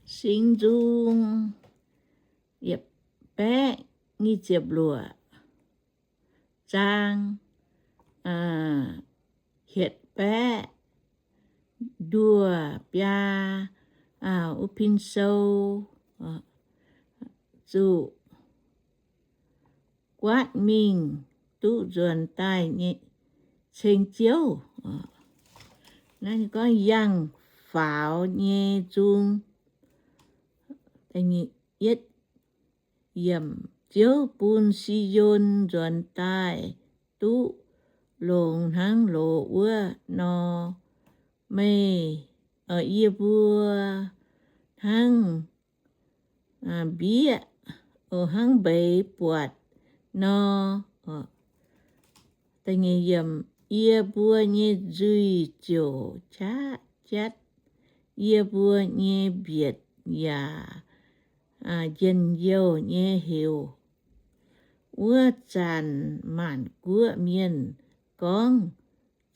Singx Nzung yietc baeqv nyic ziepc luoqc zaang, hietc baeqv nduoh biaa, wuov pin sou, zuqc guaatv mingh duqv nzuonx daaih ceng Ziouv. Naaiv gorngv yangh faaux nyei nzung. Ziouv bun Si^on nzuonx daaih duqv longx hnangv loz wuov nor. Meih, yie mbuo hnangv mbieqv, hnangv mbeix buatc nor. Yie mbuo nyei nzuih ziouc qaqv jatv, yie mbuo nyei mbietc yaac njien-youh nyei heuc. Wuov zanc maanc guoqv mienh gorngv,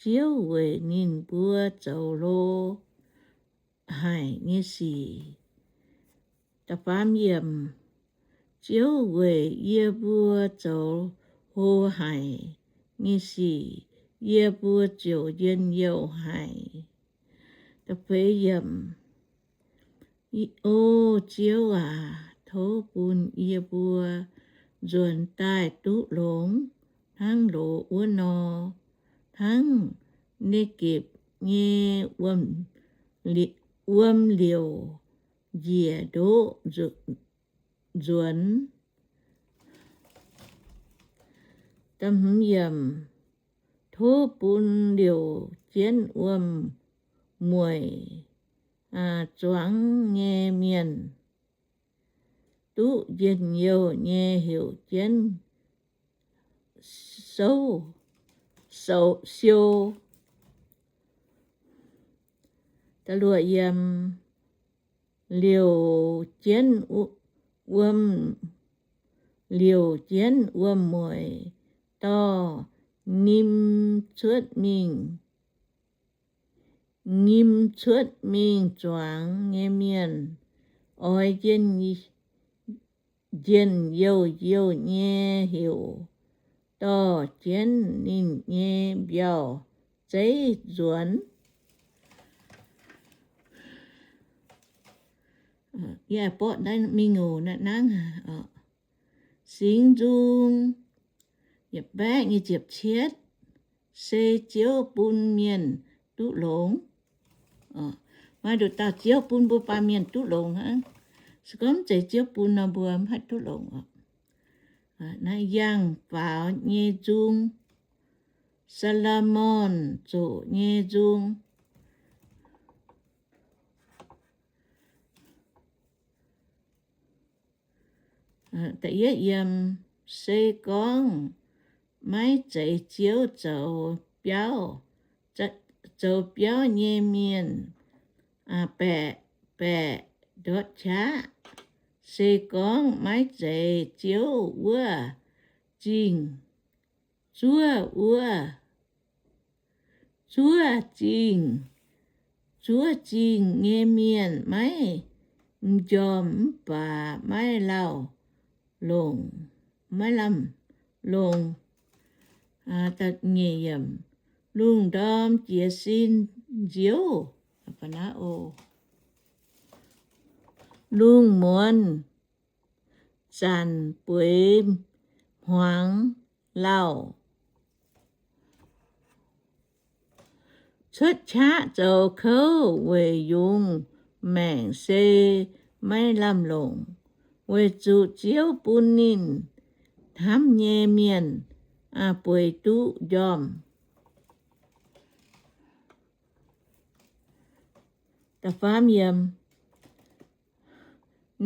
Ziouv weic ninh mbuo zoux hlo haic nyei sic. Ziouv weic yie mbuo zoux hlo haic nyei sic, yie mbuo ziouc njien-youh haic. O Ziouv aac, tov bun yie mbuo nzuonx daaih duqv longx hnangv loz wuov nor, hnangv Ne^gepc nyei wuom liouc njiec ndoqv nzuonx. Tov bun liouc jienv wuom-mueic zuangx nyei mienh duqv njien-youh nyei heuc jienv sou, siou. Liouc jienv wuom, liouc jienv wuom-mueic dorh nyim cuotv mingh, nyim cuotv mingh zuangx nyei mienh oix njien-youh youh nyei heuc dorh jienv ninh nyei mbiauh zeiv nzuonx. Yie mborqv naaiv mingh oc, naaiv nangv. Singx Nzung yietc baeqv nyic ziepc cietv, se Ziouv bun mienh duqv longx. Maaih nduqc dauh Ziouv bun mbuo baamh mienh duqv longx hnangv. Se gorngv mv zeiz Ziouv bun nor, mbuo mv haih duqv longx oc. Naaiv yangh faaux nyei nzung, Saa^lo^morn zoqc nyei nzung. Da'yietv yiem, se gorngv maiv zeiz Ziouv zoux biauv, zoux biauv nyei mienh baeqc baeqc ndortv qaqv. Se gorngv maiv zeiz Ziouv wuov zingh, zuov wuov, zuov zingh, zuov zingh nyei mienh maiv m'njormh mv baac maiv lauh longc, maiv lamh longc. Lungh ndorm jiez sin nziouv, lungh muonz zanc bueix hmuangx lauh. Cuotv qaqv zoux kouv weic yungz maengc se maiv lamh longc, weic zuqc Ziouv bun ninh hnamv nyei mienh bueix duqv njormh.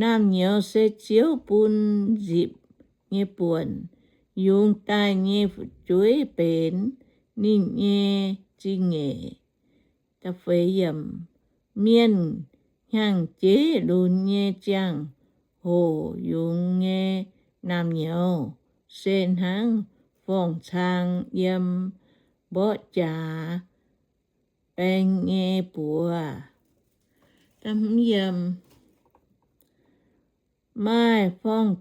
Naamh nyouz se Ziouv bun nzipc nyei buonc, yungz daaih nyei fu'jueiv benx ninh nyei zingh nyeic. Mienh hnyangx-jeiv lunx nyei ziangh hoc yungz nyei naamh nyouz se hnangv forng-cang yiem mborqv jaax baeng nyei buoz. Maaih forng,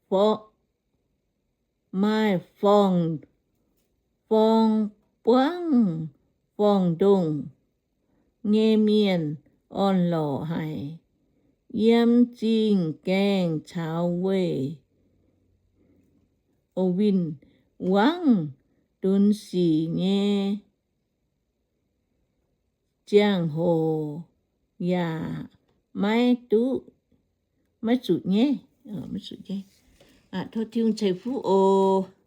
forng, maaih forng, forng-buangv forng-ndongh nyei mienh orn-lorqc haic. Yiem zingh gaengh caux weih, o, win-wangv dunx sic nyei ziangh hoc yaac maiv duqv, maiv zuqc nyaiv. Tov Tin-Hungh ceix fuqv oc.